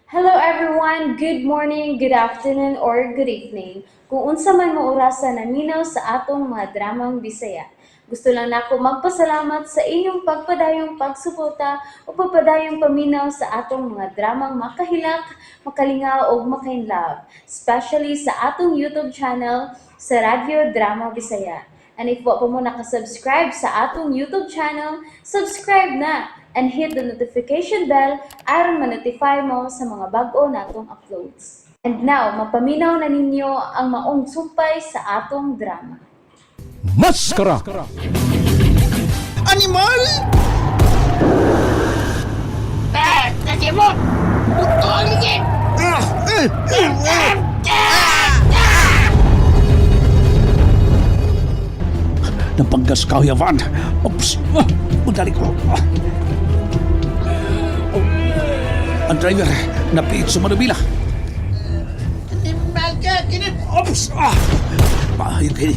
Hello everyone! Good morning, good afternoon, or good evening. Kung unsa man mo orasa naminaw sa atong mga dramang Bisaya. Gusto lang nako magpasalamat sa inyong pagpadayong pagsuporta o pagpadayong paminaw sa atong mga dramang makahilak, makalingaw ug makainlove, especially sa atong YouTube channel sa Radyo Drama Bisaya. And if wa pa mo nakasubscribe sa atong YouTube channel, subscribe na and hit the notification bell aron ma-notify mo sa mga bag-o natong uploads. And now, mapaminaw na ninyo ang maong sumpay sa atong drama. Maskara! Animal! Ah, Kakibot! Putol! Napanggas ka, Yavan! Oops! Ah, Udali ko! Ah. Oh. Ang driver, napiit sa Manubila. Animal ka! Kinip! Oops! Ah! Maayo kini.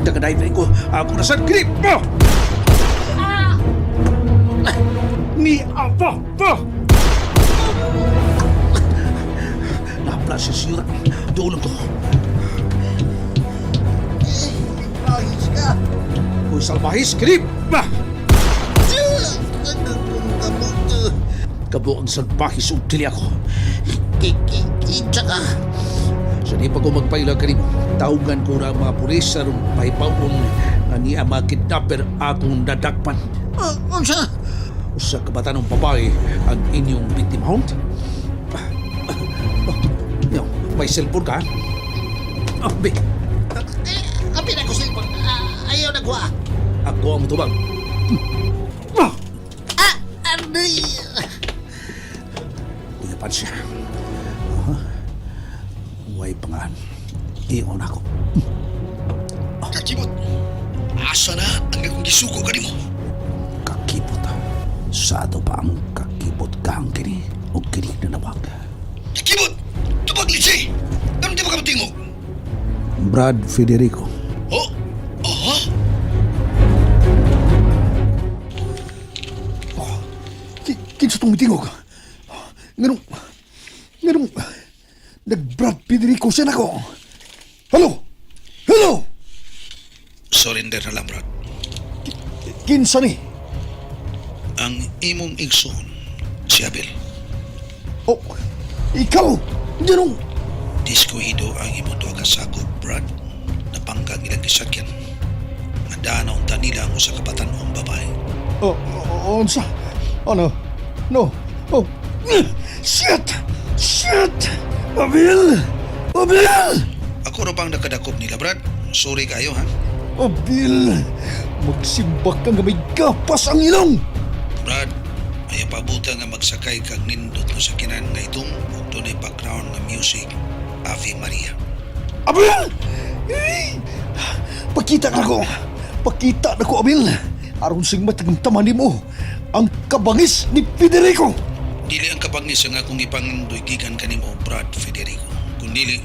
Daga-driver ko. Ako na sa grip! Ah! Ni apa pa! Napla siya siyura. Doon ko. Ayos ka! Uy, salbahis, grip! Ah! Kabo ang salbahis ug dili ako. Kikita ka! Sa di pa ko magpaila kanimo, tawgan ko na ang mga pulis aron pahipawon nga niya mga kidnapper akong dadakpan. Unsa? Usa ka batanong babae ang inyong biktimahon. Yo, may cellphone ka? Ah, be, Apin ako cellphone. Ayaw nagwa. Ako ang mutubag. Ah! Ah! Aray! Kuya pa siya. Uh-huh. Way pangalan. Iyon ako. Kakibot, asa na ang akong gisuko kanimo? Kakipot. Sa ato pa ang kakipot kang kini o kini na nawag. Kakibot, tubag litsi. Ano di ba ka matingog? Brad Federico. Oh, oh, Kinsa tong mitingog? Nganong, nganong, nag-Brad Federico siya nako. Hello? Hello? Surrender na lang, Brad. Kinsa ni? Ang imong igsoon, si Abel. Oh, ikaw! Nganong, Diskuido ang imong duha ka sakop, Brad. Napangkang ilang gisakyan. Nadaan na unta nila ang usa ka batan-ong babae. oh, oh, unsa? Ano? No. Oh, shit! Shit! Abel! Abel! Ako ra bang nakadakop nila, Brad? Sorry kayo, ha? Abel! Magsimbak ka nga may gapas ang ilong! Brad, ayaw pabuta nga magsakay kag nindot mo sa kinan nga itong ug dunay background nga music, Ave Maria. Abel! Eh! Pakita na ko! Pakita na ko, Abel! Aron sing matagamtaman nimo ang kabangis ni Federico! Dili ang kabangis ang akong ipangandoy gikan kanimo, Brad Federico. Kun dili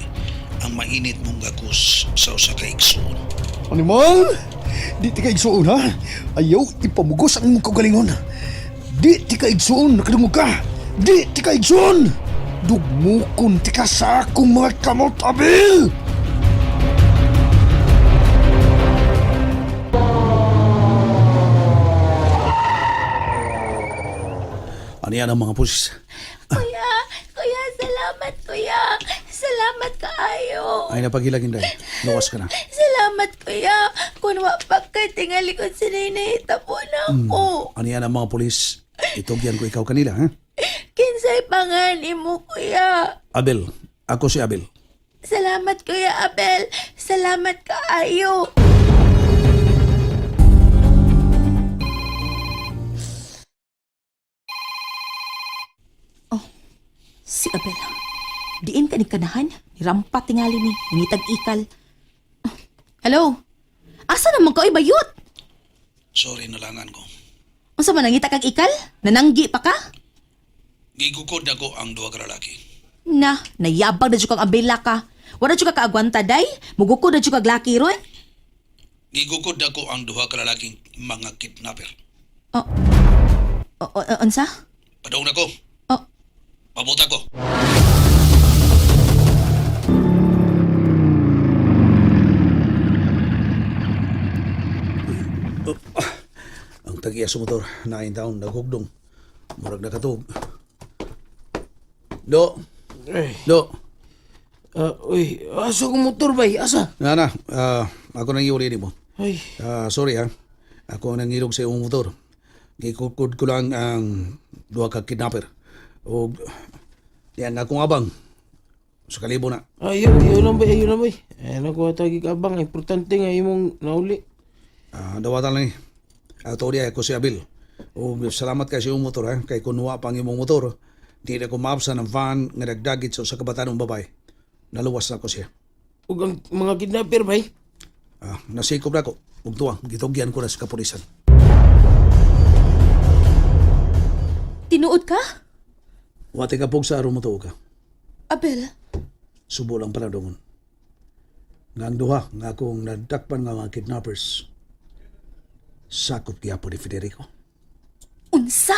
ang mainit mong gakus sa usa ka igsoon. Animal! Di ti ka igsuon, ha? Ayaw ipamugos ang imong kaugalingon. Di ti ka igsuon, nakadungog ka! Di ti ka igsuon! Dugmukon ti ka sa akong mga kamot, Abel! Ano yan ang mga pulis? Kuya, kuya, salamat kuya. Salamat kaayo. Ay napaghilag inday. Lawas ka na. Salamat kuya. Kung wa pa kay tingali ko si Nay po na ako. Ano yan ang mga pulis? Itugyan ko ikaw kanila, ha? Kinsay pangalan mo kuya. Abel. Ako si Abel. Salamat kuya Abel. Salamat kaayo. Oh, Si Abel. Diin ka ni kanahan. Nirampa tingali ni. Nangitag ikal. Ah, hello? Asa naman ka, oy, bayot? Sorry nalangan ko. Unsa man nangita kag ikal? Nananggi pa ka? Gigukod na ko ang duha ka lalaki. Na, nayabag na jud kang Abela ka. Wala jud ka kaagwanta day. Mugukod na jud kag laki ron. Gigukod na ko ang duha ka lalaking mga kidnapper. Oh. O, o, unsa? Padong na ko. Oh, Pabuta ko. Ang tagiya sa motor, nain taon, naghugdong. Murag nakatug. Do. Ay. Do. Uy, asa kong motor bay? Asa? Na na, ako nang iuli nimo. Ay, Sorry ha. Ako ang nangilog sa imong motor. Gikukod ko lang ang duha ka kidnapper. O diyan akong abang. Sa kalibo na. ayaw, ayaw lang bay, ayaw lang bay. Ay, nakuha tayo abang. Importante nga imong nauli. Dawatan lang ni. Ato diya ako si Abil. O salamat kay sa imong motor ha. Kay kunwa pang imong motor. Di na ko maabsa ng van nga nagdagit sa usa ka batanong babae. Naluwas na ko siya. Ug ang mga kidnapper bay. Nasikop na ko. Ug tuwa, gitugyan ko na sa kapulisan. Tinuod ka? Wati ka pug sa aron mo tuo ka. Abel, Subo lang pala dungon. Nga ang duha nga akong nadakpan nga mga kidnappers. Sakop gyapon ni Federico. unsa?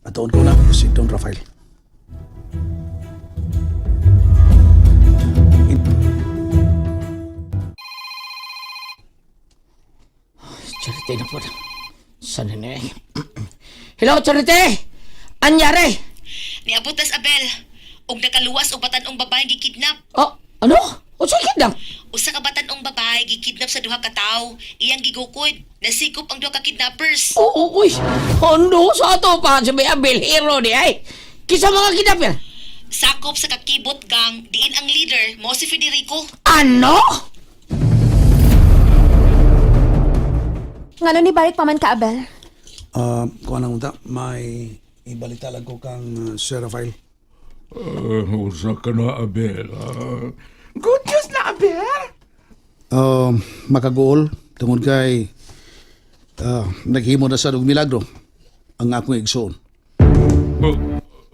Atoon ko na si Don Rafael. Charity na po na. Sana na eh. Hello, Charity! Anyari? Niabot tas Abel. Og nakaluwas og batan-ong babae gikidnap. Oh, ano? O sa kidnap? Usa ka batan-ong babae gikidnap sa duha ka tawo. Iyang gigukod. Nasikop ang duha ka kidnappers. Oo, uy. Hondo sa ato pa sa may Abel Hero ni ay. Kisa mga kidnapper? Sakop sa kakibot gang, diin ang leader mo si Federico. Ano? Ngano ni balik pa man ka, Abel? Kuha nang unta, may ibalita lang ko kang Sir Rafael. Usa ka na, Abel. Good news na, Abel! Makagool tungod kay naghimo na sa og milagro ang akong igsoon.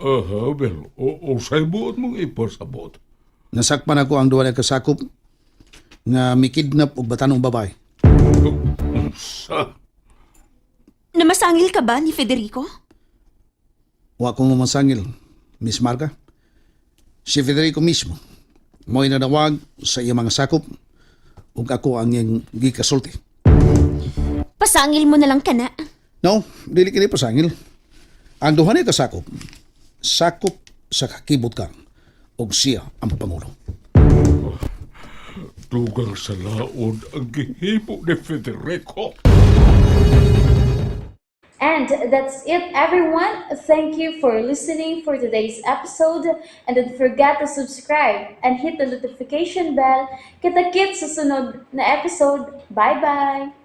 Abel, usay buot mong ipasabot. Nasakpan ako ang duha ka kasakop nga mikidnap og batanong babae. Unsa? Namasangil ka ba ni Federico? Wa ko mamasangil, Miss Marga. Si Federico mismo mo'y nanawag sa iyang mga sakop ug ako ang iyang gikasulti. Pasangil mo na lang kana. No, dili kini pasangil. Ang duha niya kasakop, sakop sa kakibot kang ug siya ang pangulo. Dugang sa laod ang gihimo ni Federico. And that's it, everyone. Thank you for listening for today's episode. And don't forget to subscribe and hit the notification bell. Kita-kits sa sunod na episode. Bye-bye!